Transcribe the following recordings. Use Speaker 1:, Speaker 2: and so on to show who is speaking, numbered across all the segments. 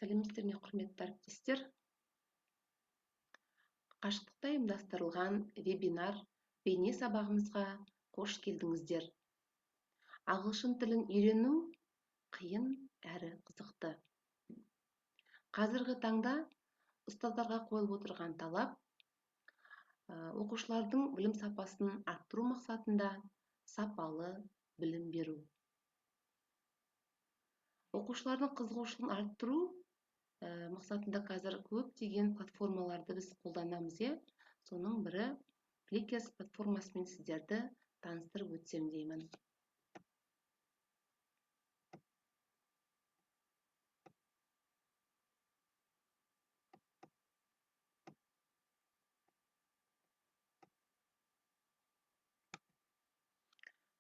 Speaker 1: Сәлеметсіздер ме, құрметті әріптестер! Қашықтықта ұйымдастырылған вебинар бейне сабағымызға қош келдіңіздер. Ағылшын тілін үйрену қиын әрі қызықты. Қазіргі таңда ұстаздарға қойылып отырған талап оқушылардың білім сапасын арттыру мақсатында сапалы білім беру. Оқушылардың қызығушылығын арттыру мақсатында қазір көптеген платформаларды біз қолданамыз, иә. Соның бірі Plickers платформасымен сіздерді таныстырып өтсем деймін.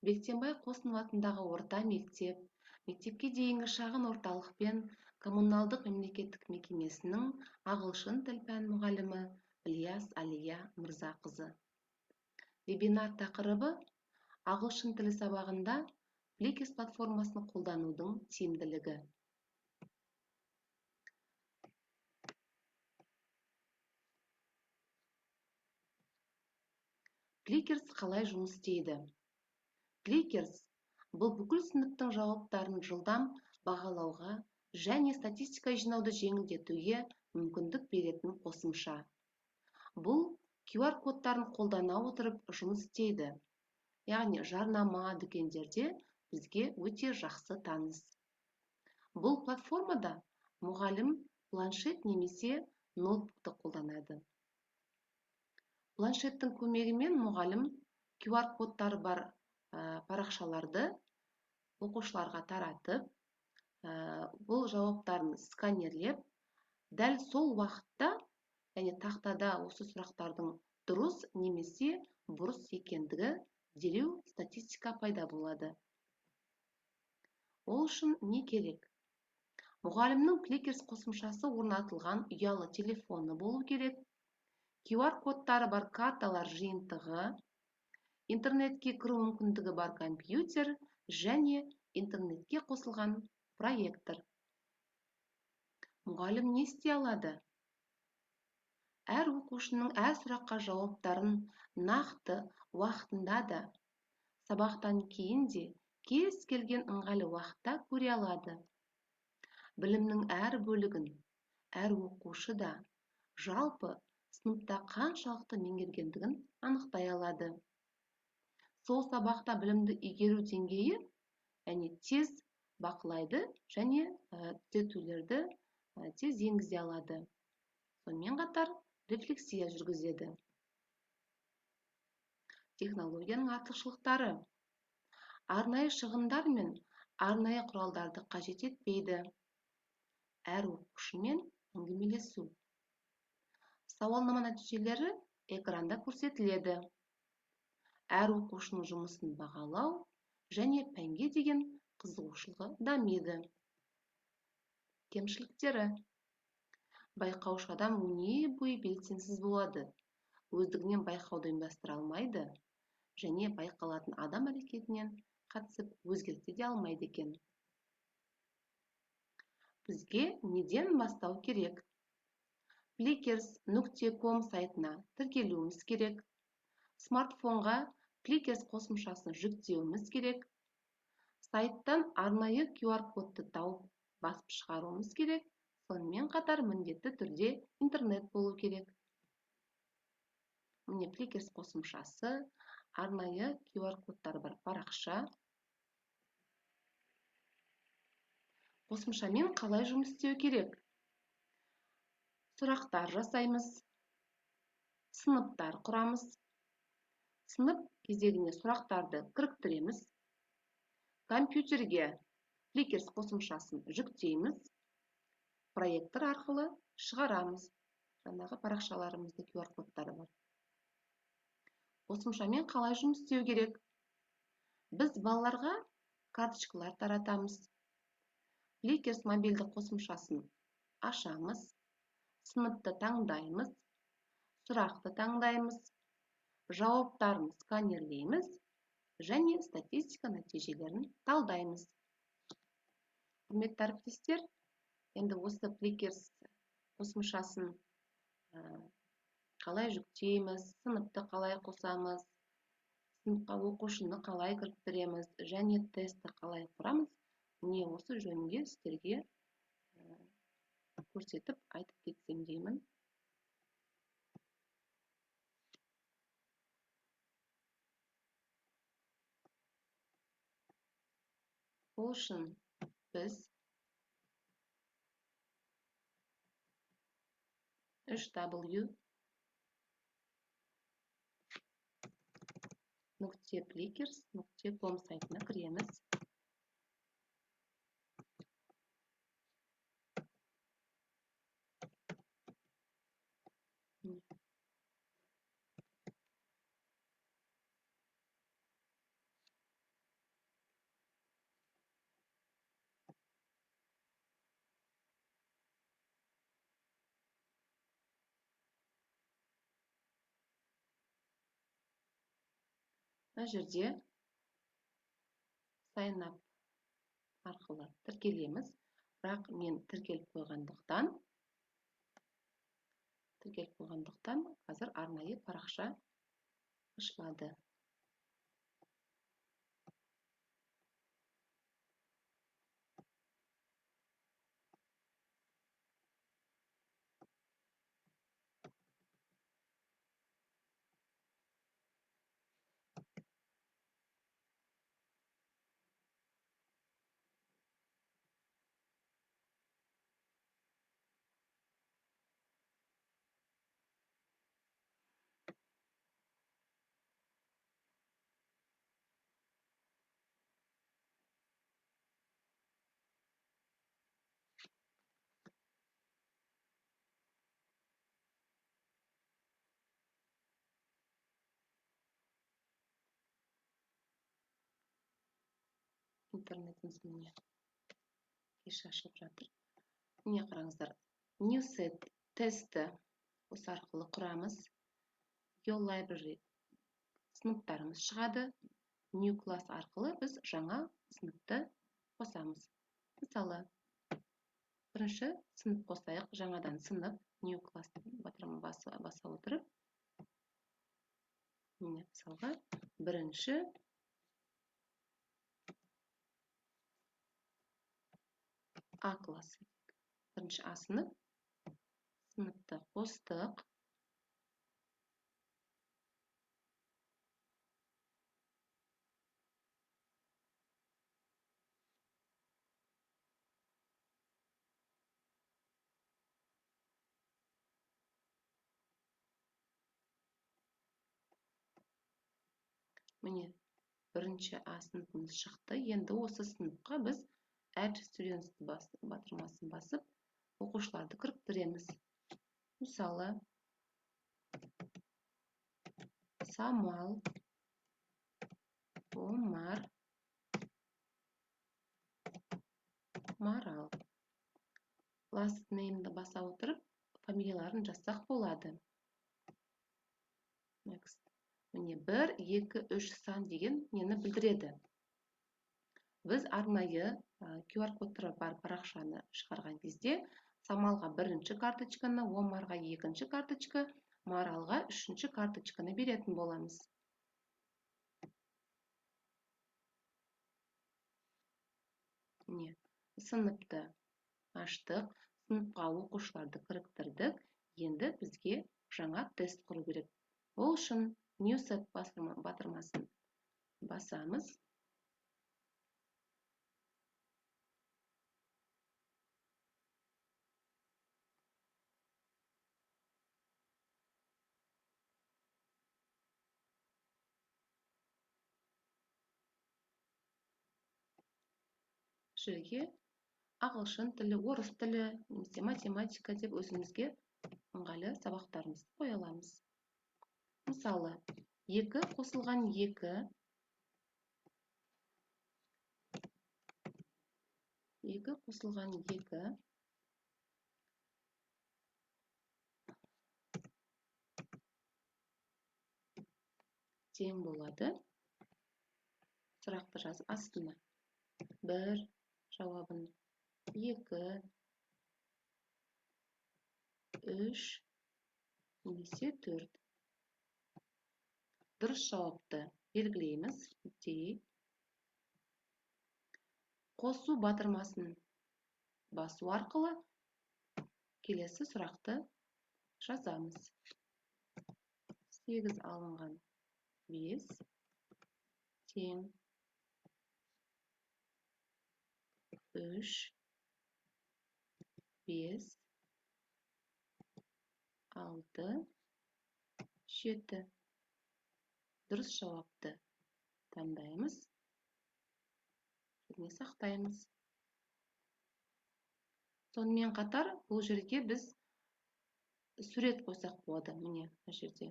Speaker 1: Бектенбай Қосынов атындағы орта мектеп, мектепке дейінгі шағын орталық пен коммуналдық мемлекеттік мекемесінің ағылшын тіл пән мұғалімі Ілияс Алия Мырзақызы. Вебинар тақырыбы ағылшын тілі сабағында Plickers платформасын қолданудың тиімділігі. Plickers қалай жұмыс істейді? Plickers бұл бүкіл сыныптың жауаптарын жылдам бағалауға және статистика жинауды жеңілдетуге мүмкіндік беретін қосымша. Бұл QR кодтарын қолдана отырып жұмыс істейді. Яғни жарнама дүкендерде бізге өте жақсы таныс. Бұл платформада мұғалім планшет немесе ноутбукты қолданады. Планшеттің көмегімен мұғалім QR кодтары бар парақшаларды оқушыларға таратып, бұл жауаптарын сканерлеп, дәл сол уақытта, яғни тақтада осы сұрақтардың дұрыс немесе бұрыс екендігі дереу статистика пайда болады. Ол үшін не керек? Мұғалімнің Plickers қосымшасы орнатылған ұялы телефоны болу керек, QR кодтары бар карталар жиынтығы, интернетке кіру мүмкіндігі бар компьютер және интернетке қосылған проектор. Мұғалім не істей алады? Әр оқушының әр сұраққа жауаптарын нақты уақытында да, сабақтан кейін де кез келген ыңғайлы уақытта көре алады. Білімнің әр бөлігін әр оқушы да жалпы сыныпта қаншалықты меңгергендігін анықтай алады. Сол сабақта білімді игеру деңгейі, яғни тез бақылайды және түзетулерді тез енгізе алады. Сонымен қатар рефлексия жүргізеді. Технологияның артықшылықтары. Арнайы шығындар мен арнайы құралдарды қажет етпейді. Әр оқушымен әңгімелесу. Сауалнама нәтижелері экранда көрсетіледі. Әр оқушының жұмысын бағалау және пәнге деген қызығушылығы дамиды. Кемшіліктері. Байқаушы адам өне бойы белсенсіз болады, өздігінен байқауды ұйымдастыра алмайды және байқалатын адам әрекетінен қатысып өзгерте де алмайды екен. Бізге неден бастау керек? Plickers.com сайтына тіркелуіміз керек. Смартфонға Plickers қосымшасын жүктеуіміз керек. Сайттан арнайы QR кодты тауып басып шығаруымыз керек. Сонымен қатар міндетті түрде интернет болу керек. Міне Plickers қосымшасы, арнайы QR кодтары бар парақша. Қосымшамен қалай жұмыс істеу керек? Сұрақтар жасаймыз, сыныптар құрамыз. Сынып кезегіне сұрақтарды кіріктіреміз. Компьютерге Plickers қосымшасын жүктейміз. Проектор арқылы шығарамыз. Жаңағы парақшаларымызда QR кодтары бар. Қосымшамен қалай жұмыс істеу керек? Біз балаларға карточкалар таратамыз. Plickers мобильді қосымшасын ашамыз. Сыныпты таңдаймыз. Сұрақты таңдаймыз. Жауаптарын сканерлейміз және статистика нәтижелерін талдаймыз. Құрметті әріптестер, Енді осы Plickers қосымшасын қалай жүктейміз, сыныпты қалай қосамыз, сыныпқа оқушыны қалай кіріктіреміз және тестті қалай құрамыз, міне осы жөнінде сіздерге көрсетіп айтып кетсем деймін. Ол үшін біз www.plickers.com сайтына кіреміз. Мына жерде sign up арқылы тіркелеміз, бірақ мен тіркеліп қойғандықтан қазір арнайы парақша ашылады. Интернетіміз міне кеш ашылып жатыр. Міне қараңыздар, New Set тестті осы арқылы құрамыз. Your Library сыныптарымыз шығады. New Class арқылы біз жаңа сыныпты қосамыз. Мысалы, бірінші сынып қосайық, жаңадан сынып New Class батырма баса отырып, міне мысалға бірінші А классы. Бірінші А сынып, сыныпты қостық. Міне бірінші А сыныпымыз шықты. Енді осы сыныпқа біз Add Students батырмасын басып, оқушыларды кіріктіреміз. Мысалы, Самал, Омар, Марал. Last name-ді баса отырып, фамилияларын жазсақ болады. Next. Міне 1, 2, 3 сан деген нені білдіреді. Біз арнайы QR кодтары бар парақшаны шығарған кезде Самалға бірінші карточканы, Омарға екінші карточка, Маралға үшінші карточканы беретін боламыз. Міне, сыныпты аштық, сыныпқа оқушыларды кіріктірдік. Енді бізге жаңа тест құру керек. Ол үшін New Set батырмасын басамыз. Жерге ағылшын тілі, орыс тілі, немесе математика деп өзімізге ыңғайлы сабақтарымызды қоя аламыз. Мысалы, 2 қосылған 2, 2 қосылған 2 тең болады. Сұрақты жазып астына 1 жауабын, 2, 3 немесе 4. Дұрыс жауапты белгілейміз. D. Қосу батырмасын басу арқылы келесі сұрақты жазамыз. 8 алынған 5 тең 3, 5, 6, 7. Дұрыс жауапты таңдаймыз және сақтаймыз. Сонымен қатар бұл жерге біз сурет қойсақ болады. Міне, мына жерде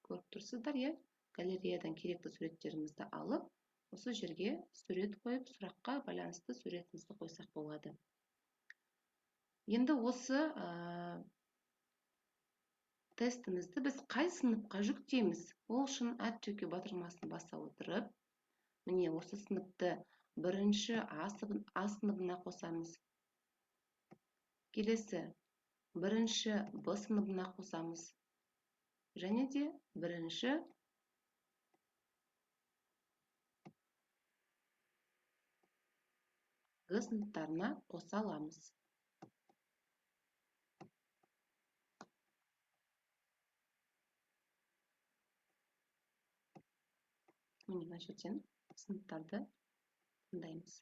Speaker 1: көріп тұрсыздар, иә? Галереядан керекті суреттерімізді алып, осы жерге сурет қойып, сұраққа байланысты суретімізді қойсақ болады. Енді осы тестімізді біз қай сыныпқа жүктейміз? Ол үшін Add to Queue батырмасын баса отырып, міне осы сыныпты бірінші А сыныбына қосамыз. Келесі бірінші Б сыныбына қосамыз. Және де бірінші Г сыныптарына қоса аламыз. Міне, мына жерден сыныптарды таңдаймыз.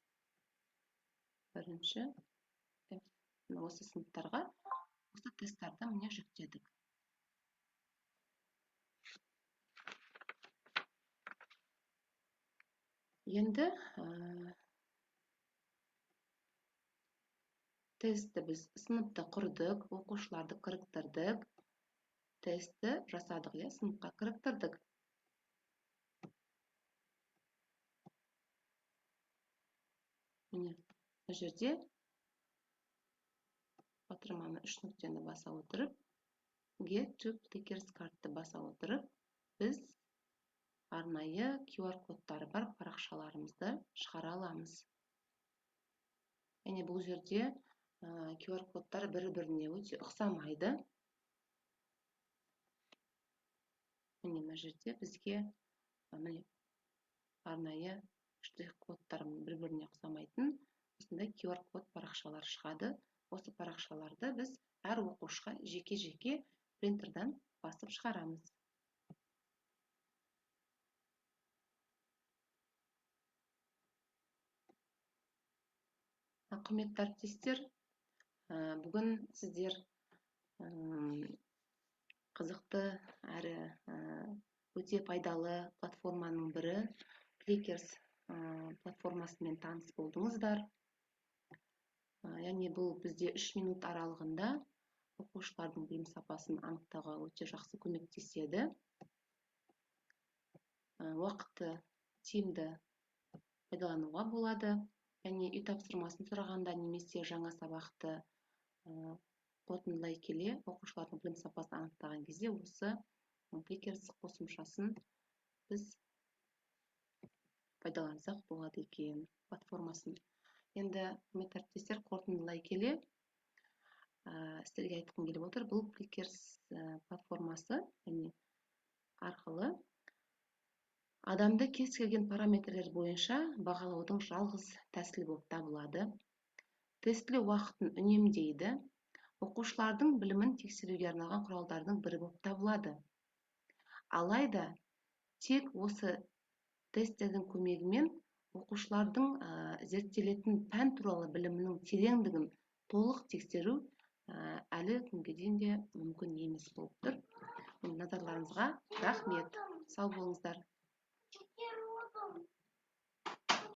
Speaker 1: Бірінші F. Осы сыныптарға осы тесттарды міне жүктедік. Енді тестті біз сыныпты құрдық, оқушыларды кіріктірдік, тестті жасадық, иә, сыныпқа кіріктірдік. Міне, мына жерде батырманы 3 нүктені баса отырып, Get to Plickers картты баса отырып, біз арнайы QR кодтары бар парақшаларымызды шығара аламыз. Яғни бұл жерде QR кодтар бір-біріне өте ұқсамайды. Міне, мына жерде бізге міне арнайы штрих кодтар бір-біріне ұқсамайтын осындай QR код парақшалар шығады. Осы парақшаларды біз әр оқушыға жеке-жеке принтерден басып шығарамыз. Құрметті әріптестер, бүгін сіздер қызықты әрі өте пайдалы платформаның бірі Plickers платформасымен таныс болдыңыздар. Яғни бұл бізде 3 минут аралығында оқушылардың білім сапасын анықтауға өте жақсы көмектеседі. Уақытты тиімді пайдалануға болады. Яғни үй тапсырмасын сұрағанда немесе жаңа сабақты қорытындылай келе оқушылардың білім сапасын анықтаған кезде осы Plickers қосымшасын біз пайдалансақ болады екен, платформасын. Енді, құрметті әріптестер, қорытындылай келе сіздерге айтқым келіп отыр, бұл Plickers платформасы, яғни арқылы адамды кез келген параметрлер бойынша бағалаудың жалғыз тәсілі болып табылады. Тестілеу уақытын үнемдейді, оқушылардың білімін тексеруге арналған құралдардың бірі болып табылады. Алайда тек осы тесттердің көмегімен оқушылардың зерттелетін пән туралы білімінің тереңдігін толық тексеру әлі күнге дейін де мүмкін емес болып тұр. Назарларыңызға рахмет. Сау болыңыздар.